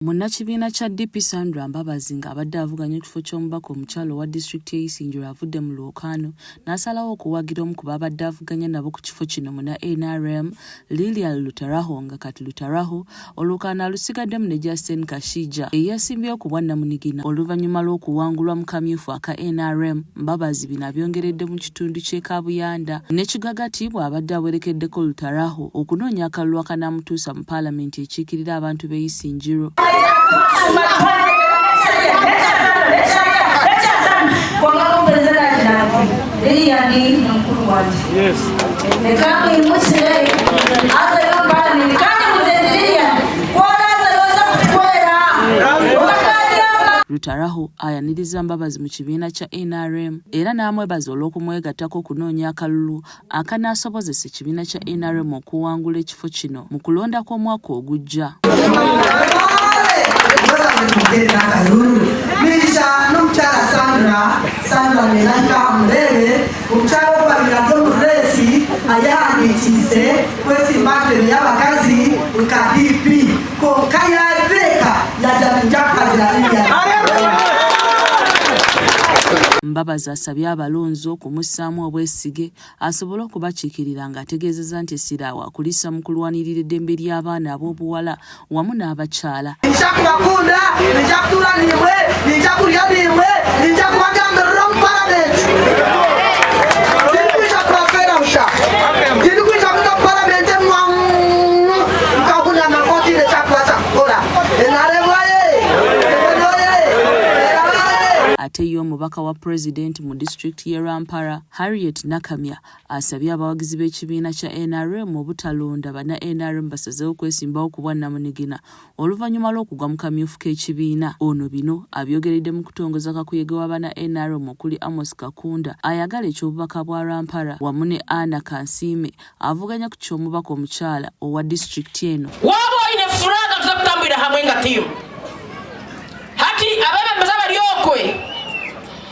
Munnakibiina kya DP Sandra Mbabazi ng'abadde avuganya ekifo ky'omubaka omukyala owa disitulikiti y'e Isingiro avudde mu lwokaano n'asalawo okuwagira omu ku baabadde avuganya nabo ku kifo kino munna nrm Lilian Lutaraho nga kati Lutaraho olwokaano alusigaddemu ne Justine Kashija eyeesimbyewo ku bwannamunigina oluvannyuma lw'okuwangulwa mu kamyufu aka nrm. Mbabazi bino abyongeredde mu kitundu ky'e Kabuyanda ne Kigagati bw'abadde awerekeddeko Lutaraho okunoonya akalulu akanaamutuusa mu paalamenti ekiikirira abantu b'e Isingiro. Rutaraho ayaniriza Mbabazi mu kibiina kya nrm era n'amwebaza olw'okumwegattako okunoonya akalulu akanaasobozesa ekibiina kya nrm okuwangula ekifo kino mu kulonda kw'omwaka ogujja. N'omukyala Sandra, Sandra Nerahika Mureebe, omukyala owabire ari omu reesi ayehandiikiise kwesimba aha ntebe y'abakazi nka DP kwonka yabireka yagira ati nja kuhagira Lilian. Mbabazi asabye abalonzi okumussaamu obwesige asobole okubakiikirira ng'ategeezezza nti essira waakulissa mu kulwanirira eddembe ly'abaana ab'obuwala wamu n'abakyala. Ninja kubakunda, ninja kutuura naimwe, ninja kurya naimwe, ninja kubagambirira omu paramenti. Tindikwija kubafeera busha. Tindikwija kuza omu paramenti nkahunama nk'otaine eki arikubaasa kukora. NRM oye! Museveni oye! Raila oye! Ate ye omubaka wa pulezidenti mu disitulikiti y'e Rwampara, Harriet Nakamya asabye abawagizi b'ekibiina kya nrm obutalonda bannaNRM basazeewo kwesimbawo ku bwannamunigina oluvannyuma lw'okugwa mu kamyufu k'ekibiina. Ono bino abyogeredde mu kutongoza kakuyege wa bannaNRM okuli Amos Kakunda ayagala eky'obubaka bwa Rwampara wamu ne Anna Kansiime avuganya ku ky'omubaka omukyala owa disitulikiti eno. Waaba oine furaaga tuze kutambwira hamwe nga tiimu. Hati abeebembezi abari okwe,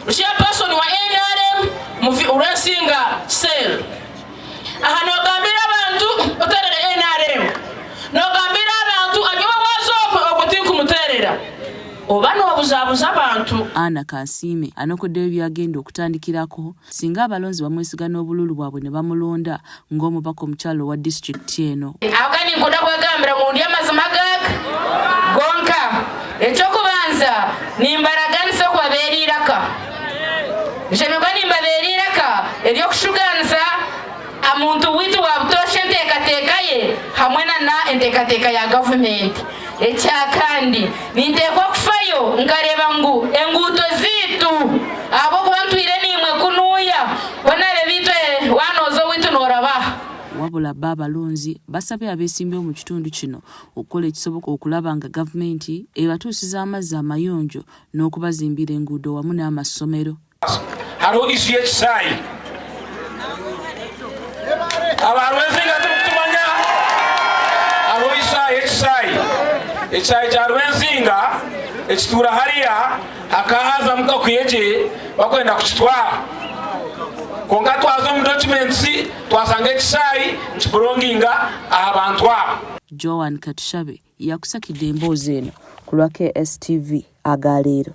Chairperson wa nrm Rwensinga Cell, aha nogambira abantu oterere nrm, nogambira abantu ari owe waaza okwe ogwo tinkumuterera, oba nobuzabuza abantu. Anna Kansiime anokoddeyo by'agenda okutandikirako singa abalonzi bamwesiga n'obululu bwabwe ne bamulonda ng'omubaka omukyala owa disitulikiti eno. Ahabw'okuba ninkunda kubagambira ngu ndi amazima agaga gonka. Eky'okubanza, nimbaraganisa okubabeera eiraka. Nshemereire kuba nimbabeera eiraka ery'okushugaanisa muntu waitu wa butoosha enteekateeka ye hamwe na enteekateeka ya gavumenti. Ekya kandi, ninteekwa kufayo nkareeba ngu enguuto zaitu ahabw'okuba ntwire naimwe kunuuya, hoona reeba itwe waanooza owaitu nooraba aha. Wabula bo abalonzi basabye abeesimbyewo mu kitundu kino okukola ekisoboka okulaba nga gavumenti ebatuusiza amazzi amayonjo n'okubazimbira enguudo wamu n'amassomero. Hariho issue y'ekisaayi. Aba Rwensinga timukutumanya. Hariho issue y'ekisaayi. Ekisaayi kya Rwensinga ekituura hariya hakahazamu kakuyegye bakwenda kukitwara. Kwonka twaza omu documents twasanga ekisaayi nikiburonginga aha bantu aba. Joan Katushabe yakusakidde emboozi eno ku lwa KSTV aga leero.